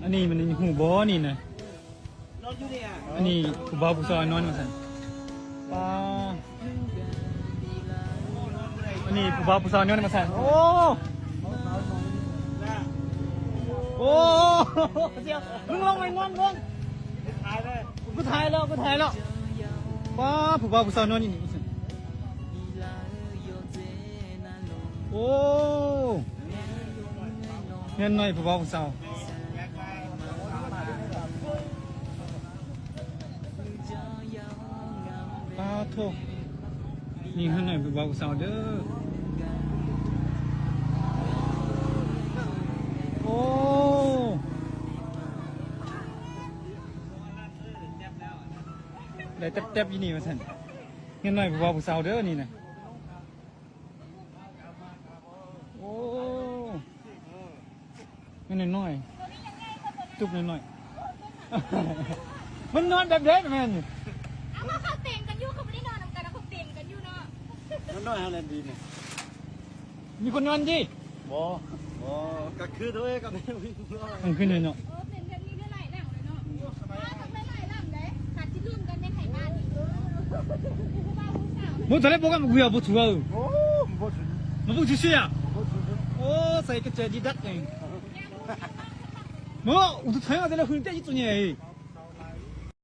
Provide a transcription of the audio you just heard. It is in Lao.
ອັນນີ້ມັນຮູ້ບໍ່ນີ້ນະ? ອັນນີ້ຜູ້ບ່າວຜູ້ສາວນອນວ່າຊັ້ນ. ປ້າ ອັນນີ້ຜູ້ບ່າວຜູ້ສາວນອນວ່າຊັ້ນ. ໂອ້ ໂອ້ ດຽວ ມຶງລອງໄປນອນເບິ່ງ. ກູຖ່າຍແລ້ວ ກູຖ່າຍແລ້ວ. ປ້າ ຜູ້ບ່າວຜູ້ສາວນອນຢູ່ນີ້. ໂອ້ ເຮືອນນ້ອຍຜູ້ບ່າວຜູ້ສາວ. ປາໂທ້ ນີ້ເຮືອນນ້ອຍຜູ້ບ່າວຜູ້ສາວເດີ້. ໂອ້ ໄດ້ແຕັບໆຢູ່ນີ້ວ່າຊັ້ນ. ເຮືອນນ້ອຍຜູ້ບ່າວຜູ້ສາວເດີ້ນີ້ນະ. ໂອ້ ມັນນ້ອຍໆ ຕຸບນ້ອຍໆ. ມັນນອນແບບໃດແມ່ນ? ເອົາ ເຂົາເຕັງກັນຢູ່ ເຂົາບໍ່ໄດ້ນອນນຳກັນ ເຂົາເຕັງກັນຢູ່ເນາະ. ມັນນ້ອຍເຮົາແລະດີນີ້. ມີຄົນນອນຕິ? ບໍ່ ບໍ່ ກາງຄືນເດ້ ກາງຄືນເດ້ເນາະ. ເອີ ເປັນແບບນີ້ໄດ້ຫຼາຍຫຼັງເລີຍເນາະ. ມາກັນໄດ້ຫຼາຍຫຼັງເດ້ ຄັນຊິລົມກັນແມ່ນໄທບ້ານນີ້. ບໍ່ ຕອນແລກບໍ່ກັນ ບໍ່ຖືກ. ໂອ້ ບໍ່ຖືກ ມັນບໍ່ຖືກເສຍ. ໂອ້ ໃສ່ກະແຈດີດັດເອງ. ໂອ້ ອຸດໄທມາແຕ່ລະຄືນແຕ່ອີໂຕນີ້.